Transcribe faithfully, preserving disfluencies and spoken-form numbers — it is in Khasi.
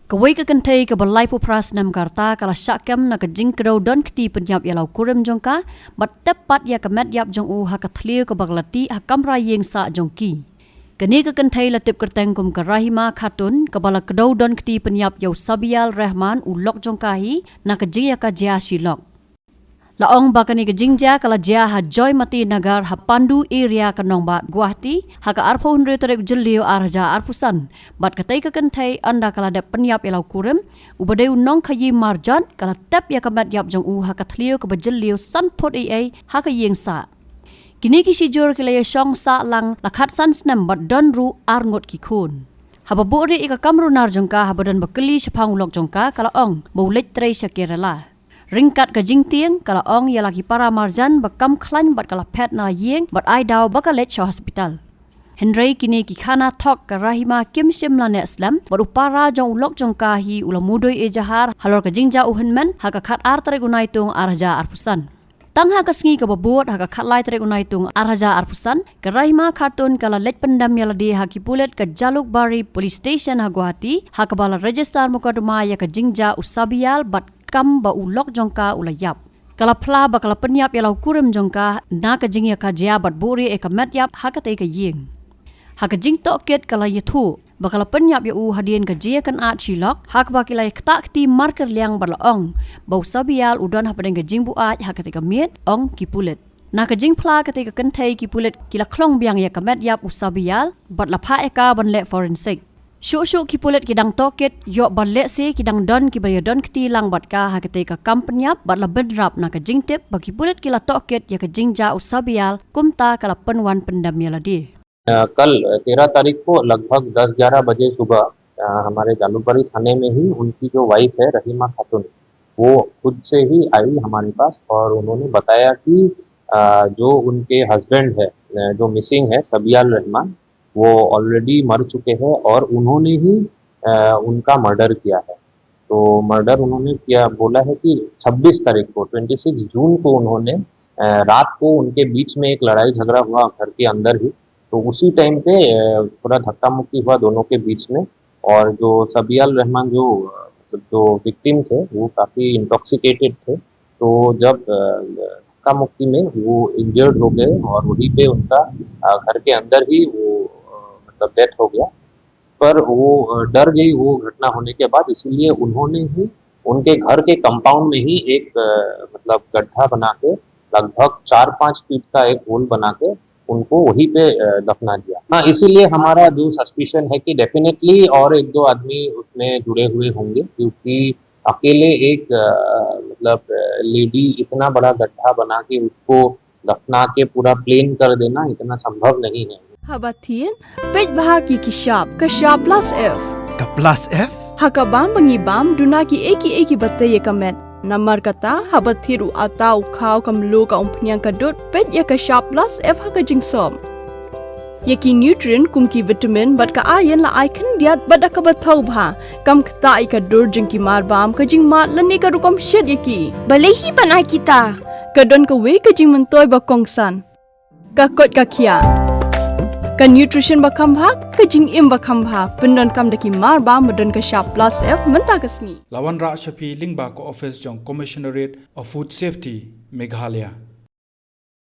Kawei ka kynthei kaba laiphew phra snem ka rta ka la shah kem na ka jingkdew don kti pynïap ïa la u kurim jong ka, bad tep pat ïa ka met ïap jong u ha ka thliew kaba ka la tih ha kamra ïing sah jong ki. Kane ka kynthei la tip kyrteng kum ka Rahima Khatun, kaba la kdew don kti pynïap ïa u Sabial Rahman u lok jong ka hi, na ka jingïakajia shi lok. La ong ba kane ka jingjia ka la jia ha Joymati Nagar ha Pandu area ka nongbah Guwahati, ha ka arphew hynriew tarik Jylliew ar hajar arphew san. Bad katei ka kynthei ynda ka la dep pynïap ïa la u kurim, uba dei u nongkhaïi marjan, ka la tep ïa ka met ïap jong u ha ka thliew kaba jylliew san phut ei ei ha ka ïing sah. Kine ki shijur ki la ïashong sah lang la khatsan snem bad don ruh ar ngut ki khun. Haba buhrieh ïa ka kam runar jong ka, haba don ba kylli shaphang u lok jong ka, ka la ong ba u leit trei sha Kerala. Ryngkat ka jingtieng, ka la ong ïa la ki para marjan ba kam khlaiñ bad ka la phet na la ïing bad ai daw ba ka leit sha hospital. Hynrei kine ki khana thok ka Rahima kim shym la neh slem bad u para jong u lok jong ka hi u la mudui ejahar halor ka jingjia u hynmen ha ka khatar tarik u Naitung ar hajar arphew san. Tang ha ka sngi kaba bud ha ka khatlai tarik u Naitung ar hajar arphew san, ka Rahima Khatun ka la leit pyndem ïa lade ha ki pulit ka Jalukbari Police Station ha Guwahati, ha kaba la register mukotduma ïa ka jingjia u Sabial bad kam ba u lok jong ka u la ïap. Ka la phla ba ka la pynïap ïa la u kurim jong ka na ka jingïakajia bad buhrieh ïa ka met ïap ha katei ka ïing. Ha ka jingtohkit ka la ïathuh ba ka la pynïap ïa u hadien ka jingïakynad shi lok, ha kaba ki la ïaktah kti markylliang bad la ong ba u Sabial u don hapdeng ka jingbuaid ha katei ka miet, ong ki pulit. Na ka jingphla katei ka kynthei, ki pulit ki la khlong biang ïa ka met ïap u Sabial bad la phah ïa ka ban leh forensic. Shuh shuh ki pulit ki dang tohkit, ïoh ba lehse ki dang don kiba ïadon kti lang bad ka ha katei ka kam pynïap, bad la bynrap na ka jingtip ba ki pulit ki la tohkit ïa ka jingjia u Sabial, kumta ka la pynwan pyndem ïa lade. अ, कल तेरह तारीख को लगभग दस ग्यारह बजे सुबह, अ, हमारे जालूकबारी थाने में ही उनकी जो वाइफ है रहीमा खातून, वो खुद से ही आई हमारे पास और उन्होंने बताया कि, अ, जो उनके हस्बैंड है, अ, जो मिसिंग है सबियाल रहमान, वो ऑलरेडी मर चुके हैं और उन्होंने ही, अ, उनका मर्डर किया है। तो मर्डर उन्होंने किया, बोला है कि छब्बीस तारीख को, ट्वेंटी सिक्स जून को उन्होंने, अ, रात को उनके बीच में एक लड़ाई झगड़ा हुआ घर के अंदर ही। तो उसी टाइम पे, अ, पूरा धक्का मुक्की हुआ दोनों के बीच में। और जो सबियाल रहमान जो, अ, मतलब जो विक्टिम थे, वो काफ़ी इंटॉक्सिकेटेड थे। तो जब, अ, धक्का मुक्की में वो इंजर्ड हो गए और वहीं पे उनका, अ, घर के अंदर ही वो, अ, मतलब डेथ हो गया। पर वो, अ, डर गई वो घटना होने के बाद, इसीलिए उन्होंने ही उनके घर के कंपाउंड में ही एक, अ, मतलब गड्ढा बना के, लगभग चार पाँच फीट का एक होल बना के उनको वहीं पे, अ, दफना दिया। हाँ, इसीलिए हमारा जो सस्पिशन है कि डेफिनेटली और एक दो आदमी उसमें जुड़े हुए होंगे, क्योंकि अकेले एक, अ, मतलब, अ, लेडी इतना बड़ा गड्ढा बना के उसको दफना के पूरा प्लेन कर देना इतना संभव नहीं है। Haba thied, peit bha ki ki shap, ka shap plus F. Ka plus F? Ha ka bam ba ngi bam, duna ki ei ki ei kiba tei ïa ka met. Namar kata, haba thied u ata, u khaw, ka mluh, ka umphniang, ka dud, peit ïa ka shap plus F ha ka jingsop. Ïa ki nutrient kum ki vitamin bad ka iron la ai khyndiat bad da kaba thaw bha. Kam ktah ïa ka dur jong ki marbam, ka jingmad lane ka rukom shet ïa ki. Balei hi ban ai kita? Ka don kawei ka jingmyntoi ba kongsan. Ka koit ka khiah. Ka nutrition ba kham bha, ka jingim ba kham bha. Pyndonkam da ki marbam ba don ka shap plus F mynta ka sngi. La wanrah sha phi lyngba ka office jong Commissionerate of Food Safety, Meghalaya.